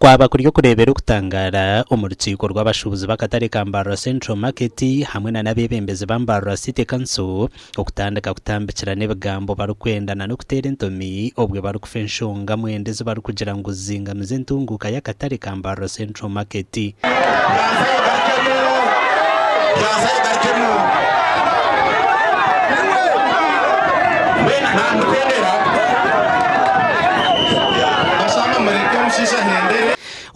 Kwaba kuri okureebera okutangaara omu rukiiko rw'abashuubuzi b'akatare ka Mbarara Central Market hamwe na n'abeebembezi ba Mbarara City Council okutandika kutambikirana ebigambo barikwenda na n'okuteera entomi obwe barikufa enshonga mwenda ezi barikugira ngu zizingamize entunguuka y'akatare ka Mbarara Central Market.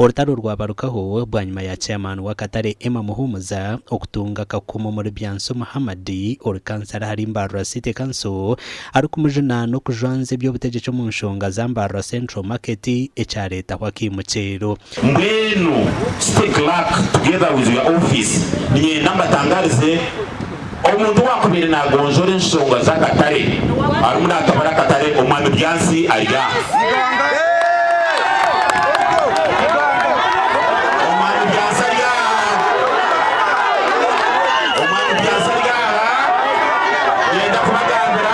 Orutaro rwabarukaho bwanyima ya Chairman w'akatare Emma Muhumuza okutunga akakumu omuri Byansi Muhammad ori kansara ahari Mbarara City Council arikumujunaana okujwanza eby'obutegyeki omu nshonga za Mbarara Central Market ekyareetaho akaimukyero. Mbwenu City Clerk together with your office niinyenda mbatangarize omuntu owakubaire nagonjora enshonga z'akatare arimu natabara akatare Omwami Byansi ari aha. Omwami Byansi ari aha. Omwami Byansi ari aha. Niinyenda kubagambira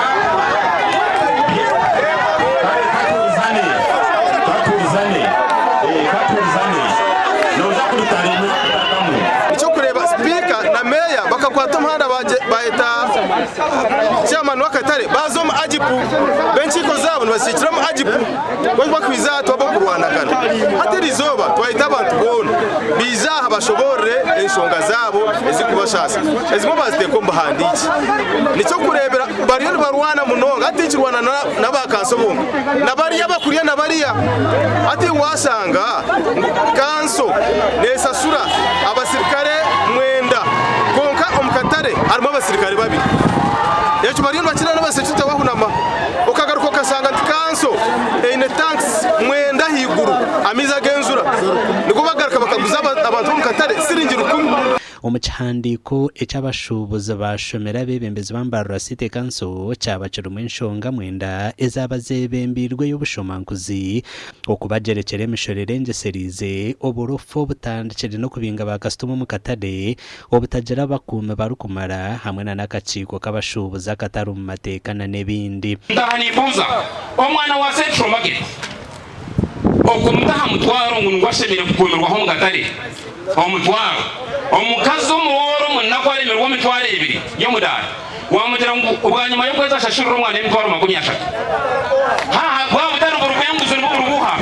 Kare katurizane. Katurizane. Eh, katurizane. Noza kurutare noza kutakamu. Eky'okureeba sipiika na meeya bakakwata omuhanda bayeta chairman w'akatare baaza omu agipu b'enkiiko zaabo nibazikiikira omu agipu mbwenu bakwiza aha twaba okurwanagana. Hati erizooba twayeta abantu boona baije aha bashoboorore enshonga zaabo ezirikubashaasa ezimwe baaziteeka omu buhandiikye. N'eky'okureebera bariyo nibarwana munonga hati tinkirwana n'aba kanso bonka na bariya abakuriya na bariya. Hati waashanga ngu kanso neeshashura abasirikare mwenda kwonka omu katare harimu abasirikare babiri. Ekyo bariyo nibakira n'abasekirite bahunama. Okagaruka okashanga nti kanso eine tanks mwenda ahaiguru amaizi ag'enjura nigo bagaruka bakaguza abantu b'omu katare siringi rukumi. Omu kihandiiko eki abashuubuzi baashomire abeebembezi ba Mbarara City Council kyaba kirimu enshonga mwenda ezaaba zeebembeirwe ey'obushomankuzi, okubagyerekyera emishoro erengyesereize, oburofa obutandikire n'okubinga baakasitoma omu katare, obutagira abakuumi barikumara hamwe na n'akakiiko k'abashuubuzi akatari omu mateeka na n'ebindi. Ntaaha nimbuuza omwana wa Central Market okumuta aha mutwaro ngu nigwo ashemereire kukuumirwaho omu katare? Omutwaro. Omukazi omwooro omunaku aremirwe emitwaro ebiri y'omudaara, waamugira ngu bwanyima y'okwezi ashashurire omwana emitwaro 30. Haaha bwaba butari buri bw'enguzi nibwo buri buuha?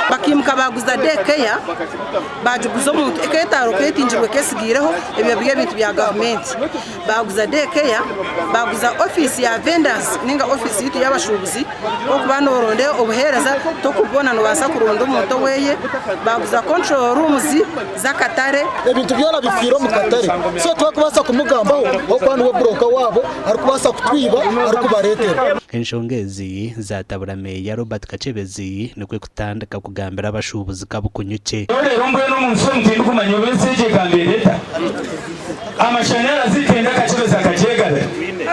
Bakaimuka baaguza day care baagiguza omuntu eka etaaro keetingirwe keetsigaireho ebyo biri ebintu bya gavumenti. Baaguza day care, baaguza ofiisi ya vendors ninga ofiisi yaitu y'abashuubuzi okuba nooronda obuheereza tokububona noobaasa kuronda omuntu oweye, baaguza control rooms z'akatare. Ebintu byona bifiire omu katare so twakubaasa kumugambaho ahabw'okuba niwe buroka waabo arikubaasa kutwiba arikubareetera. Enshonga ezi zaatabura Meeya Robert Kakyebezi nikwo kutandika kugambira abashuubuzi kabukunyukye. Reero mbwenu omu nsi omu tindikumanya obu ensi egi ekambeera eta. Amashanyarazi tenda Kakyebezi akagyegabira.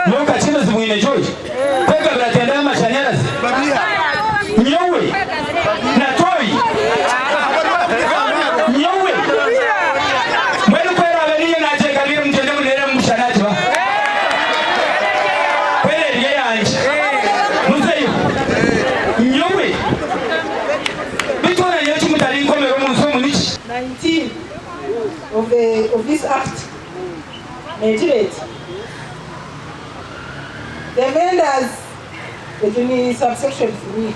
Nyowe Kakyebezi mwine George kwegabira tenda amashanyarazi? Nyowe na Toyi? Nyowe? Mbwenu ku eraabe niinye nagyegabiire mugyende mureebe omushana agibaha. Ku eraabe eri eyangye muzeyo. Nyowe? Beitu hoona nyowe eki mutarinkomera omu nsi omu niki? 19 of the of this Act neegira eti, The vendors, egyo ni subsection 3,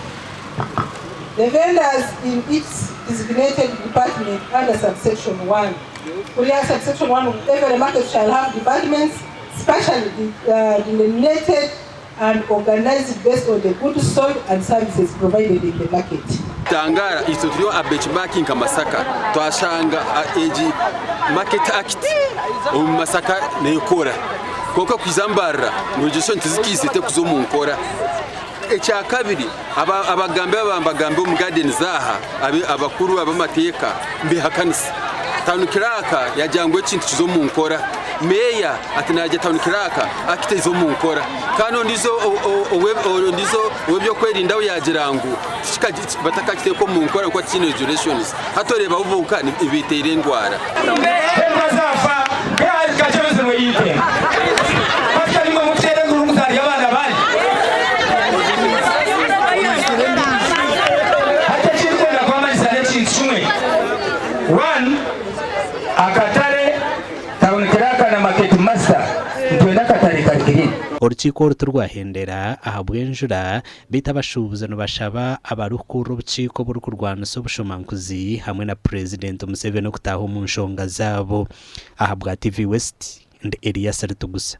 the vendors in each designated department under subsection 1, kuriya subsection 1 every market shall have departments specially delineated and organized based on the goods sold and services provided in the market. Tangara itwe turi aha benchmark nka Masaka twashanga egi market act omu Masaka nekora kwonka kwiza Mbarara nogira nti tizikiizire tekuza omu nkora. Ekyakabiri abagambi aba mbagambe omu gardens aha abakuru ab'amateeka mbehakanisa. Town clerk yagira ngu ekintu kize omu nkora, meeya ati nagira town clerk akitaize omu nkora kandi ondiijo ow'ebyokwerinda we yaagira ngu batakakiteeka omu nkora ahabw'okuba tikiine regulations. Hati oreeba bo bonka nibeteera endwara. Embwa zaafa, One, akatare, town clerk na market master nitwenda akatare kari clean. Orukiiko oru tirwahendera ahabw'enjura beitu abashuubuzi nibashaba abarikukurira obukiiko oburikurwanisa obushomankuzi hamwe na Purezidenti Museveni okutaaha omu nshonga zaabo. Ahabwa TV West, ndi Elias Ritugusa.